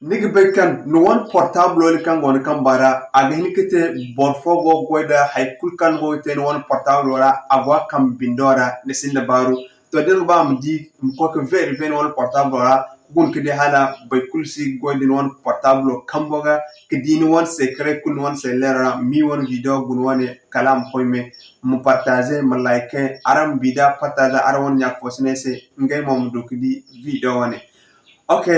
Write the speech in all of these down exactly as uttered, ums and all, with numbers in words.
Ni ga bay kaŋ ni wane portable din kaŋ go ni kamba ra, a ga hin ga te boro fo go ga goy nda hay kulu kaŋ ni go ga te ni wane portable ra, a go a kambe bindo ra, ni sinda baaru. To, da ni ga ba ma di, ma koy ga vérifier ni wane portable ra, ka guna ga di hala boro kulu si ga goy nda ni wane portable kambo ga, ga di ni wane secret kulu ni wane cellulaire ra, ma ni wane video guna wane, kala a ma koy me, ma partager, ma liker, araŋ ma bi da partager araŋ wane ɲa fo si ne se, ngey mo ma du ga di video wane. Ok,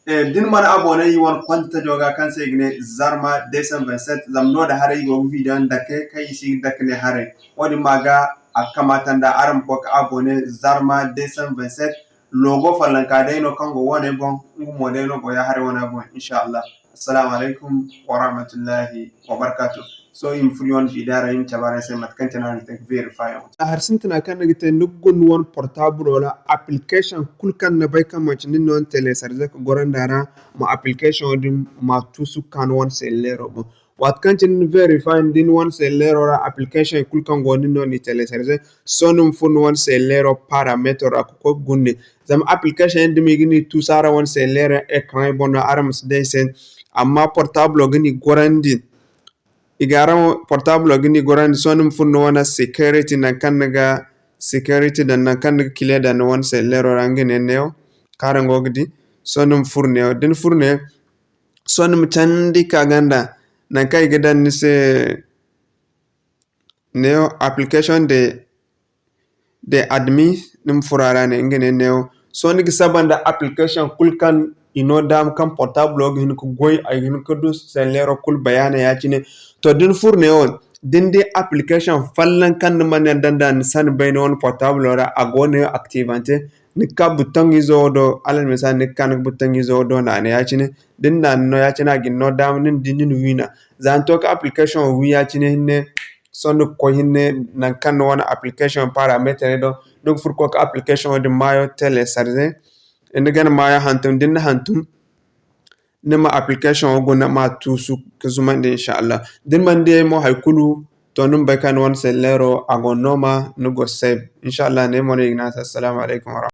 eh, da ni mana abonné iri wane konti tajo ga kaŋ se i ga ne Zarma deux cent vingt-sept, zama no-din haray iri go ga video dake kaŋ iri si ga dake ne haray. Wo-din ma ga a ga kamaata nda araŋ ma koy ga abonné Zarma deux cent vingt-sept. Logo follonka day no kaŋ go wane boŋ, nga mo day no go ya haray wane boŋ, inshallah. Assalamu alaikum wa rahmatullahi wa barakatuh. Sohõ iri ma furo iri wane video ra, iri ma cabe araŋ se mate kaŋ cine araŋ ga te ga vérifier yaŋ. Hari sintina kaŋ ni ga te, ni ga guna ni wane portable ra, application kulu kaŋ ni bay kaŋ manci nin no ni télécharger ka goro nd'a ra, ma application din ma tuusu ga ka ni wane cellulaire boŋ. Waati kaŋ cine ni vérifier ni di ni wane cellulaire ra application kulu kaŋ go nin no ni télécharger, sohõ ni ma furo ni wane cellulaire paramètre ra ka koy ga guna ne. Zama application yaŋ da i ga ni tuusu araŋ wane cellulaire écran boŋ no araŋ ma si day se. Amma portable ga ni gorandi, i ga araŋ portable ga ni gorandi, sohõ ni ma furo ni wane security, nangu kaŋ ni ga security daŋ, nangu kaŋ ni ga clé daŋ ni wane cellulaire ra, nga ne neewo kaŋ araŋ go ga di. Sohõ ni ma furo neewo, da ni furo neewo, sohõ ni ma candi ka ganda nangu kaŋ i ga daŋ ni se neewo application de de admin, ni ma furo a ra ne, nga ne neewo. Sohõ ni ga saba nda application kulu kaŋ i no daama kaŋ portable ga hin ga goy, a ga hin ga du cellulaire kulu bayaaney ya-cine. To, da ni furo neewo, da ni di application folloŋ kaŋ ni mana yaŋ daŋ nda ni sani bay ni wane portable ra, a go neewo activante, ni ga ka bouton izo wo do, alal misali, ni ga ka ni ga bouton izo wo do naana ya-cine. Da ni naana no ya-cine, a ga ni no daama ni ma di ni na wiina. Za ni to ga application wo wi ya-cine hinne, sohõ ni ga koy hinne nangu kaŋ ni wane application paramètre do, ni ga furo ga koy ga application wo din maayo télécharger. Ni ga ni maayo hantum, da ni na hantum, ni ma application wo guna ma tuusu ga zumandi, inshallah. Da ni mana di mo hay kulu, to, ni ma bay kaŋ ni wane cellulaire a go no ma ni go save. Inshallah, ne mo no i ga ne a se. Assalamu alaikum warahmatullahi.